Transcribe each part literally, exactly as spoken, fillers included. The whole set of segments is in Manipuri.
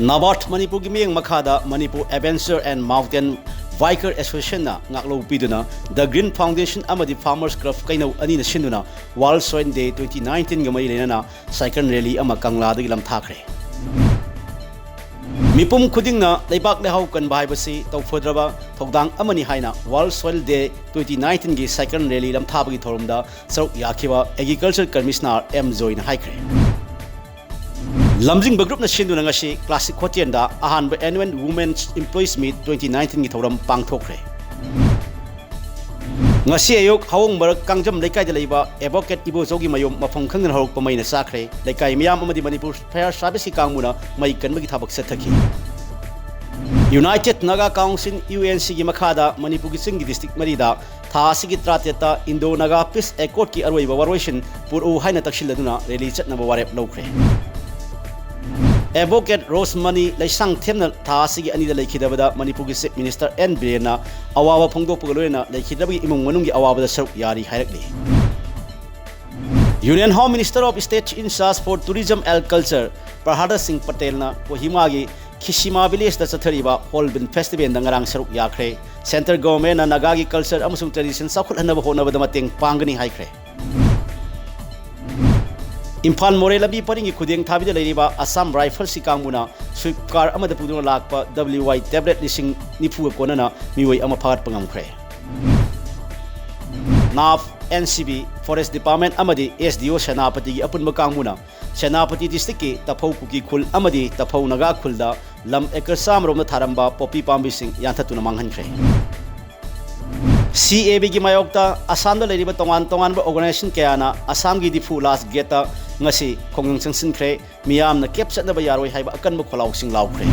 ꯅꯥꯕꯥꯔꯠ ꯃꯅꯤꯄꯨꯔꯒꯤ ꯃꯤꯠꯌꯦꯡ ꯃꯈꯥꯗ Manipur adventure and mountain biker ꯑꯦꯁꯣꯁꯤꯌꯦꯁꯟꯅ ꯉꯥꯛꯂꯧ ꯄꯤꯗꯨꯅ The Green Foundation ꯑꯃꯗꯤ Farmers Club ꯀꯩꯅꯧ ꯑꯅꯤꯅ ꯁꯤꯟꯗꯨꯅ World Soil Day twenty nineteenꯒ ꯃꯔꯤ ꯂꯩꯅꯅ ꯁꯥꯏꯀꯜ ꯔꯦꯂꯤ ꯑꯃ ꯀꯪꯂꯥꯗꯒꯤ ꯂꯝꯊꯥꯈ꯭ꯔꯦ꯫ ꯃꯤꯄꯨꯝ ꯈꯨꯗꯤꯡꯅ ꯂꯩꯕꯥꯛ ꯂꯩꯍꯥꯎ ꯀꯟꯕ ꯍꯥꯏꯕꯁꯤ ꯇꯧꯐꯗ꯭ꯔꯕ ꯊꯧꯗꯥꯡ ꯑꯃꯅꯤ ꯍꯥꯏꯅ World Soil Day twenty nineteenꯒꯤ ꯁꯥꯏꯀꯜ ꯔꯦꯂꯤ ꯂꯝꯊꯥꯕꯒꯤ ꯊꯧꯔꯝꯗ ꯁꯔꯨꯛ ꯌꯥꯈꯤꯕ ꯑꯦꯒ꯭ꯔꯤꯀꯜꯆꯔ ꯀꯃꯤꯁꯅꯔ ꯑꯦꯝ ꯖꯣꯏꯅ ꯍꯥꯏꯈ꯭ꯔꯦ꯫ ꯂꯝꯖꯤꯡꯕ ꯒ꯭ꯔꯨꯞꯅ ꯁꯤꯟꯗꯨꯅ ꯉꯁꯤ ꯀ꯭ꯂꯥꯁꯤꯛ ꯍꯣꯇꯦꯜꯗ ꯑꯍꯥꯟꯕ Annual Women's Employees Meet twenty nineteenꯒꯤ ꯊꯧꯔꯝ ꯄꯥꯡꯊꯣꯛꯈ꯭ꯔꯦ꯫ ꯉꯁꯤ ꯑꯌꯨꯛ ꯍꯋꯣꯡ ꯃꯔꯛ ꯀꯥꯡꯖꯝ ꯂꯩꯀꯥꯏꯗ ꯂꯩꯕ ꯑꯦꯗꯚꯣꯀꯦꯠ ꯏꯕꯣꯆꯧꯒꯤ ꯃꯌꯨꯝ ꯃꯐꯝ ꯈꯪꯗꯅ ꯍꯧꯔꯛꯄ ꯃꯩꯅ ꯆꯥꯛꯈ꯭ꯔꯦ꯫ ꯂꯩꯀꯥꯏ ꯃꯤꯌꯥꯝ ꯑꯃꯗꯤ ꯃꯅꯤꯄꯨꯔ ꯐꯥꯌꯔ ꯁꯥꯔꯚꯤꯁꯀꯤ ꯀꯥꯡꯕꯨꯅ ꯃꯩ ꯀꯟꯕꯒꯤ ꯊꯕꯛ ꯆꯠꯊꯈꯤ꯫ United Naga Council, UNCꯒꯤ ꯃꯈꯥꯗ ꯃꯅꯤꯄꯨꯔꯒꯤ ꯆꯤꯡꯒꯤ ꯗꯤꯁꯇ꯭ꯔꯤꯛ ꯃꯔꯤꯗ ꯊꯥ ꯑꯁꯤꯒꯤ ꯇꯔꯥꯇꯔꯦꯠꯇ Indo Naga Peace Accordꯀꯤ ꯑꯔꯣꯏꯕ ꯋꯥꯔꯣꯏꯁꯤꯟ ꯄꯨꯔꯛꯎ ꯍꯥꯏꯅ ꯇꯛꯁꯤꯜꯂꯗꯨꯅ ꯔꯦꯂꯤ ꯆꯠꯅꯕ ꯋꯥꯔꯦꯞ ꯂꯧꯈ꯭ꯔꯦ꯫ ꯑꯦꯗꯚꯣꯀꯦꯠ ꯔꯣꯁꯃꯅꯤ ꯂꯩꯁꯥꯡꯊꯦꯝꯅ ꯊꯥ ꯑꯁꯤꯒꯤ ꯑꯅꯤꯗ ꯂꯩꯈꯤꯗꯕꯗ ꯃꯅꯤꯄꯨꯔꯒꯤ ꯆꯤꯐ ꯃꯤꯅꯤꯁꯇꯔ ꯑꯦꯟ ꯕꯤꯔꯦꯟꯅ ꯑꯋꯥꯕ ꯐꯣꯡꯗꯣꯛꯄꯒ ꯂꯣꯏꯅꯅ ꯂꯩꯈꯤꯗꯕꯒꯤ ꯏꯃꯨꯡ ꯃꯅꯨꯡꯒꯤ ꯑꯋꯥꯕꯗ ꯁꯔꯨꯛ ꯌꯥꯔꯤ ꯍꯥꯏꯔꯛꯂꯤ꯫ Union Home Minister of State in charge for Tourism and Culture ꯄ꯭ꯔꯍꯥꯗ ꯁꯤꯡ ꯄꯇꯦꯜꯅ ꯀꯣꯍꯤꯃꯥꯒꯤ ꯈꯤꯁꯤꯃꯥ ꯚꯤꯂꯦꯖꯇ ꯆꯠꯊꯔꯤꯕ ꯍꯣꯔꯟꯕꯤꯜ ꯐꯦꯁꯇꯤꯚꯦꯜꯗ ꯉꯔꯥꯡ ꯁꯔꯨꯛ ꯌꯥꯈ꯭ꯔꯦ꯫ ꯁꯦꯟꯇ꯭ꯔꯦꯜ ꯒꯣꯚꯔꯟꯃꯦꯟꯠꯅ ꯅꯥꯒꯥꯒꯤ ꯀꯜꯆꯔ ꯑꯃꯁꯨꯡ ꯇ꯭ꯔꯦꯗꯤꯁꯟ ꯆꯥꯎꯈꯠꯍꯟꯅꯕ ꯍꯣꯠꯅꯕꯗ ꯃꯇꯦꯡ ꯄꯥꯡꯒꯅꯤ ꯍꯥꯏꯈ꯭ꯔꯦ꯫ ꯏꯝꯐꯥꯜ ꯃꯣꯔꯦ ꯂꯝꯕꯤ ꯄꯔꯤꯡꯒꯤ ꯈꯨꯗꯦꯡ ꯊꯥꯕꯤꯗ ꯂꯩꯔꯤꯕ ꯑꯁꯥꯝ ꯔꯥꯏꯐꯜꯁꯀꯤ ꯀꯥꯡꯕꯨꯅ ꯁ꯭ꯋꯤꯞ ꯀꯥꯔ ꯑꯃꯗ ꯄꯨꯗꯨꯅ ꯂꯥꯛꯄ ꯗꯕ꯭ꯂꯤꯌꯨ ꯑꯥꯏ ꯇꯦꯕ꯭ꯂꯦꯠ ꯂꯤꯁꯤꯡ ꯅꯤꯐꯨꯒ ꯀꯣꯟꯅꯅ ꯃꯤꯑꯣꯏ ꯑꯃ ꯐꯥꯒꯠꯄ ꯉꯝꯈ꯭ꯔꯦ꯫ ꯅꯥꯞ, N C B, forest department ꯑꯃꯗꯤ ꯑꯦꯁ ꯗꯤ ꯑꯣ ꯁꯦꯅꯥꯄꯇꯤꯒꯤ ꯑꯄꯨꯟꯕ ꯀꯥꯡꯕꯨꯅ ꯁꯦꯅꯥꯄꯇꯤ ꯗꯤꯁꯇ꯭ꯔꯤꯛꯀꯤ ꯇꯐꯧ ꯀꯨꯀꯤ ꯈꯨꯜ ꯑꯃꯗꯤ ꯇꯐꯧ ꯅꯥꯒꯥ ꯈꯨꯜꯗ ꯂꯝ ꯑꯦꯀꯔ ꯆꯥꯝꯃꯔꯣꯝꯗ ꯊꯥꯔꯝꯕ ꯄꯣꯄꯤ ꯄꯥꯝꯕꯤꯁꯤꯡ ꯌꯥꯟꯊꯠꯇꯨꯅ ꯃꯥꯡꯍꯟꯈ꯭ꯔꯦ꯫ ꯁꯤ ꯑꯦ ꯕꯤꯒꯤ ꯃꯥꯌꯣꯛꯇ ꯑꯁꯥꯝꯗ ꯂꯩꯔꯤꯕ ꯇꯣꯉꯥꯟ ꯇꯣꯉꯥꯟꯕ ꯑꯣꯔꯒꯅꯥꯏꯖꯦꯁꯟ ꯀꯌꯥꯅ ꯑꯁꯥꯝꯒꯤ ꯗꯤꯐꯨ ꯂꯥꯁ ꯒꯦꯠꯇ ꯉꯁꯤ ꯈꯣꯡꯖꯪ ꯆꯪꯁꯤꯟꯈ꯭ꯔꯦ꯫ ꯃꯤꯌꯥꯝꯅ ꯀꯦꯕ ꯆꯠꯅꯕ ꯌꯥꯔꯣꯏ ꯍꯥꯏꯕ ꯑꯀꯟꯕ ꯈꯣꯜꯂꯥꯎꯁꯤꯡ ꯂꯥꯎꯈ꯭ꯔꯦ꯫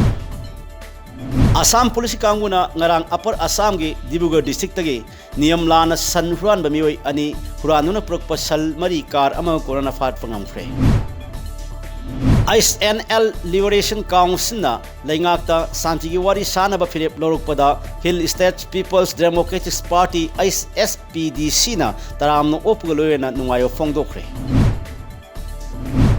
ꯑꯁꯥꯝ ꯄꯨꯂꯤꯁꯀꯤ ꯀꯥꯡꯕꯨꯅ ꯉꯔꯥꯡ ꯑꯄꯔ ꯑꯁꯥꯝꯒꯤ ꯗꯤꯕ꯭ꯔꯨꯒꯔ ꯗꯤꯁꯇ꯭ꯔꯤꯛꯇꯒꯤ ꯅꯤꯌꯝ ꯂꯥꯟꯅ ꯁꯟ ꯍꯨꯔꯥꯟꯕ ꯃꯤꯑꯣꯏ ꯑꯅꯤ, ꯍꯨꯔꯥꯟꯗꯨꯅ ꯄꯨꯔꯛꯄ ꯁꯟ ꯃꯔꯤ, ꯀꯥꯔ ꯑꯃꯒ ꯀꯣꯟꯅꯅ ꯐꯥꯒꯠꯄ ꯉꯝꯈ꯭ꯔꯦ꯫ ꯑꯩꯆ ꯑꯦꯟ ꯑꯦꯜ ꯂꯤꯕꯔꯦꯁꯟ ꯀꯥꯎꯟꯁꯤꯜꯅ ꯂꯩꯉꯥꯛꯇ ꯁꯥꯟꯇꯤꯒꯤ ꯋꯥꯔꯤ ꯁꯥꯅꯕ ꯐꯤꯔꯦꯞ ꯂꯧꯔꯛꯄꯗ hill states people's democratic party, H S P D ꯁꯤꯅ ꯇꯔꯥꯝꯅ ꯑꯣꯛꯄꯒ ꯂꯣꯏꯅꯅ ꯅꯨꯡꯉꯥꯏꯕ ꯐꯣꯡꯗꯣꯛꯈ꯭ꯔꯦ꯫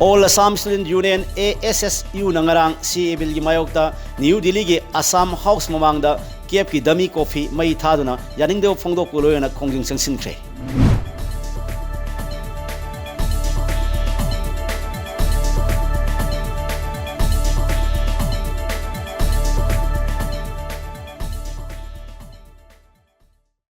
All Assam Student Union, A S S U ꯅ ꯉꯔꯥꯡ C A Bill ꯒꯤ ꯃꯥꯌꯣꯛꯇ ꯅ꯭ꯌꯨ ꯗꯤꯜꯂꯤꯒꯤ ꯑꯁꯥꯝ ꯍꯥꯎꯁ ꯃꯃꯥꯡꯗ ꯀꯦꯞꯀꯤ ꯗꯃꯤ ꯀꯣꯐꯤ ꯃꯩ ꯊꯥꯗꯨꯅ ꯌꯥꯅꯤꯡꯗꯕ ꯐꯣꯡꯗꯣꯛꯄ ꯂꯣꯏꯅꯅ ꯈꯣꯡꯖꯪ ꯆꯪꯁꯤꯟꯈ꯭ꯔꯦ꯫